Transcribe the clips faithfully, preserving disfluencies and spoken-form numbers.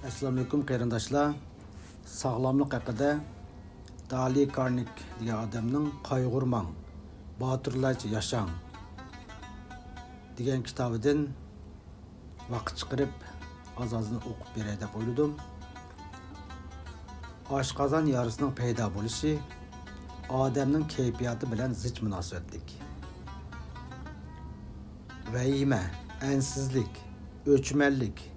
ئەسسالامۇئەلەيكۇم قېرىنداشلار. ساغلاملىق ھەققىدە دالى كارنېگ دېگەن ئادەمنىڭ «قايغۇرماڭ، باتۇرلارچە ياشاڭ» دېگەن كىتابىدىن ۋاقىت چىقىرىپ، ئاز-ئازدىن ئوقۇپ بېرەي دەپ ئويلىدىم. ئاشقازان يارىسىنىڭ پەيدا بولۇشى ئادەمنىڭ كەيپىياتى بىلەن زىچ مۇناسىۋەتلىك. ۋەھىمە، ئەنسىزلىك، ئۆچمەنلىك،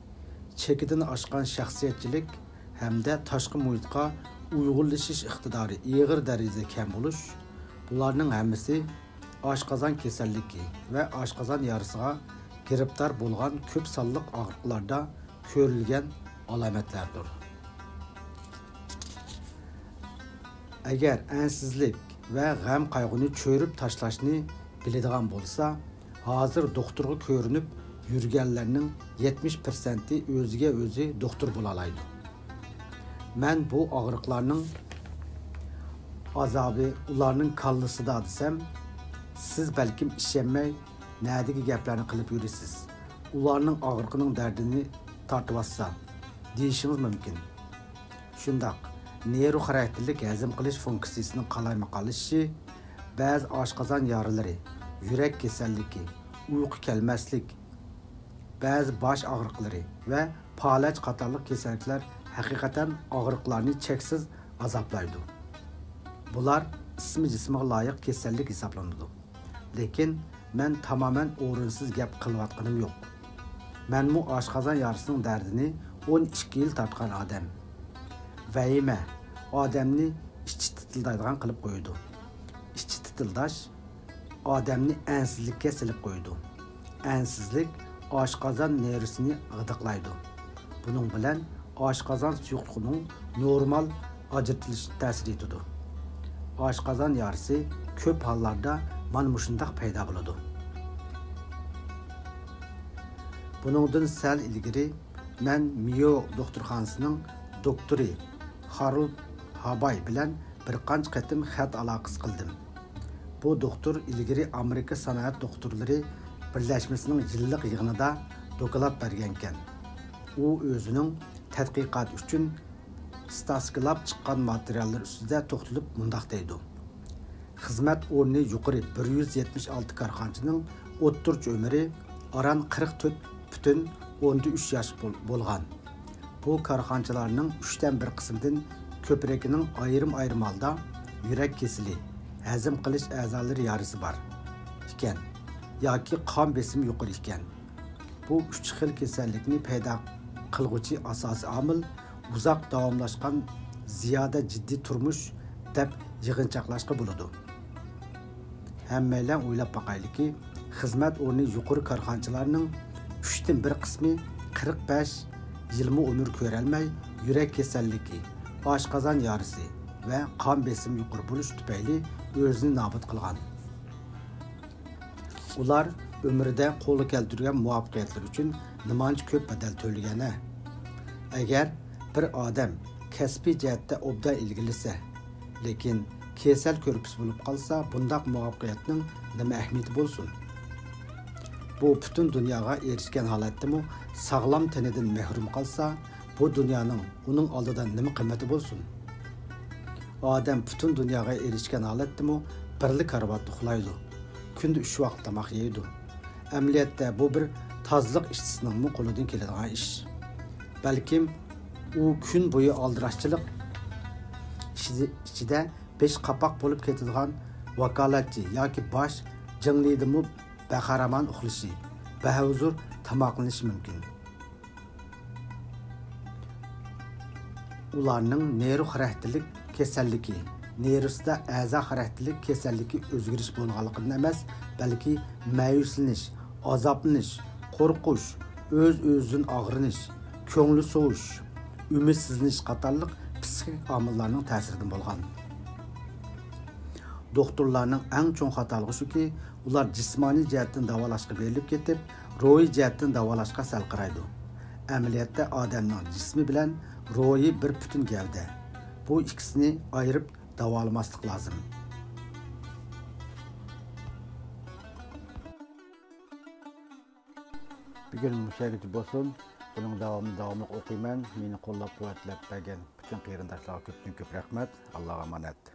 چېكىدىن ئاشقان شەخسىيەتچىلىك ھەمدە تاشقى مۇھىتقا ئۇيغۇنلىشىش ئىقتىدارى ئېغىر دەرىجىدە كەم بولۇش، بۇلارنىڭ ھەممىسى ئاشقازان كېسەللىكى ۋە ئاشقازان يارىسىغا گىرىپتار بولغان كۆپ سانلىق ئاغرىقلاردا كۆرۈلگەن ئالامەتلەردۇر. ئەگەر ئەنسىزلىك ۋە غەم-قايغۇنى چۆرۈپ تاشلاشنى بىلىدىغان بولسا، ھازىر دوختۇرغا كۆرۈنۈپ يۈرگەنلەرنىڭ يەتمىش پىرسەنتى ئۆزىگە ئۆزى دوختۇر بولالايدۇ. مەن بۇ ئاغرىقلارنىڭ ئازابى ئۇلارنىڭ كاللىسىدا دېسەم، سىز بەلكىم ئىشەنمەي، نەدىكى گەپلەرنى قىلىپ يۈرىسىز، ئۇلارنىڭ ئاغرىقىنىڭ دەردىنى تارتىۋاتسا دېيىشىڭىز مۇمكىن. شۇنداق، نېرۋا خاراكتېرلىك ھەزىم قىلىش فۇنكسىيىسىنىڭ قالايمىقانلىشىشى، بەزى ئاشقازان يارىلىرى، يۈرەك كېسەللىكى، ئۇيقۇ كەلمەسلىك، بەزى باش ئاغرىقلىرى ۋە پالەچ قاتارلىق كېسەللىكلەر ھەقىقەتەن ئاغرىقلارنى چەكسىز ئازابلايدۇ. بۇلار ئىسمى جىسمىغا لايىق كېسەللىك ھېسابلىنىدۇ. لېكىن مەن تامامەن ئورۇنسىز گەپ قىلىۋاتقىنىم يوق. مەنمۇ ئاشقازان يارىسىنىڭ دەردىنى ئون ئىككى يىل تارتقان ئادەم. ۋەھىمە ئادەمنى ئىچى تىتىلدايدىغان قىلىپ قويىدۇ. ئىچى تىتىلداش ئادەمنى ئەنسىزلىككە سېلىپ قويىدۇ. ئەنسىزلىك ئاشقازان نېرۋىسىنى غىدىقلايدۇ. بۇنىڭ بىلەن ئاشقازان سۇيۇقلۇقىنىڭ نورمال ئاجرىتىلىشىغا تەسىر يېتىدۇ. ئاشقازان يارىسى كۆپ ھاللاردا مانا مۇشۇنداق پەيدا بولىدۇ. بۇنىڭدىن سەل ئىلگىرى مەن مېيو دوختۇرخانىسىنىڭ دوكتورى خارلد ھاباي بىلەن بىر قانچە قېتىم خەت ئالاقىسى قىلدىم. بۇ دوختۇر ئىلگىرى ئامېرىكا سانائەت دوختۇرلىرى بىرلەشمىسىنىڭ يىللىق يىغىنىدا دوكلات بەرگەنىكەن. ئۇ ئۆزىنىڭ تەتقىقات ئۈچۈن ستاسكىلاپ چىققان ماتېرىياللىرى ئۈستىدە توختىلىپ مۇنداق دەيدۇ: خىزمەت ئورنى يۇقىرى بىر يۈز يەتمىش ئالتە كارخانىچىنىڭ ئوتتۇرىچە ئۆمرى ئاران قىرىق تۆت پۈتۈن ئوندىن ئۈچ ياش بول-، بولغان. بۇ كارخانىچىلارنىڭ ئۈچتىن بىر قىسمىدىن كۆپرەكىنىڭ ئايرىم-ئايرىم ھالدا يۈرەك كېسىلى، ھەزىم قىلىش ئەزالىرى يارىسى بار ئىكەن ياكى قان بېسىمى يۇقىرى ئىكەن. بۇ ئۈچ خىل كېسەللىكنى پەيدا قىلغۇچى ئاساسىي ئامىل ئۇزاق داۋاملاشقان زىيادە جىددىي تۇرمۇش دەپ يىغىنچاقلاشقا بولىدۇ. ھەممەيلەن ئويلاپ باقايلىكى، خىزمەت ئورنى يۇقىرى كارخانىچىلارنىڭ ئۈچتىن بىر قىسمى قىرىق بەش يىلمۇ ئۆمۈر كۆرەلمەي، يۈرەك كېسەللىكى، ئاشقازان يارىسى ۋە قان بېسىمى يۇقىرى بولۇش تۈپەيلى ئۆزىنى نابۇت قىلغان. ئۇلار ئۆمرىدە قولغا كەلتۈرگەن مۇۋەپپەقىيەتلىرى ئۈچۈن نېمانچە كۆپ بەدەل تۆلىگەن ھە؟ ئەگەر بىر ئادەم كەسپىي جەھەتتە ئوبدان ئىلگىرىلىسە، لېكىن كېسەل كۆرپىسى بولۇپ قالسا، بۇنداق مۇۋەپپەقىيەتنىڭ نېمە ئەھمىيىتى بولسۇن؟ بۇ پۈتۈن دۇنياغا ئېرىشكەن ھالەتتىمۇ ساغلام تېنىدىن مەھرۇم قالسا، بۇ دۇنيانىڭ ئۇنىڭ ئالدىدا نېمە قىممىتى بولسۇن؟ ئادەم پۈتۈن دۇنياغا ئېرىشكەن ھالەتتىمۇ بىرلا كارىۋاتتا ئۇخلايدۇ. كۈندە ئۈچ ۋاق تاماق يەيدۇ. ئەمەلىيەتتە بۇ بىر تازىلىق ئىشچىسىنىڭمۇ قولىدىن كېلىدىغان ئىش. بەلكىم ئۇ كۈن بويى ئالدىراشچىلىق ئىچىدە، ئىچىدە بېشى قاپاق بولۇپ كېتىدىغان ۋاكالەتچى ياكى باش جىڭلىدىنمۇ بەقەھرىمان ئۇخلىشى، بەھۇزۇر تاماقلىنىشى مۇمكىن. ئۇلارنىڭ نېرۋا خاراكتېرلىك كېسەللىكى، نېرۋىسىدا ئەزا خاراكتېرلىك كېسەللىكى ئۆزگىرىش بولغانلىقىدىن ئەمەس، بەلكى مەيۈسلىنىش، ئازابلىنىش، قورقۇش، ئۆز-ئۆزىدىن ئاغرىنىش، كۆڭلى سوۋۇش، ئۈمىدسىزلىنىش قاتارلىق پسىخىك ئامىللارنىڭ تەسىرىدىن بولغان. دوختۇرلارنىڭ ئەڭ چوڭ خاتالىقى شۇكى، ئۇلار جىسمانىي جەھەتتىن داۋالاشقا بېرىلىپ كېتىپ، روھىي جەھەتتىن داۋالاشقا سەل قارايدۇ. ئەمەلىيەتتە ئادەمنىڭ جىسمى بىلەن روھى بىر پۈتۈن گەۋدە. بۇ ئىككىسىنى ئايرىپ داۋالىماسلىق لازىم. بۈگۈن مۇشۇ يەرگىچە بولسۇن. بۇنىڭ داۋامىنى داۋاملىق ئوقۇيمەن. مېنى قوللاپ قۇۋۋەتلەپ بەرگەن پۈتۈن قېرىنداشلارغا كۆپتىن كۆپ رەھمەت. ئاللاغا ئامانەت.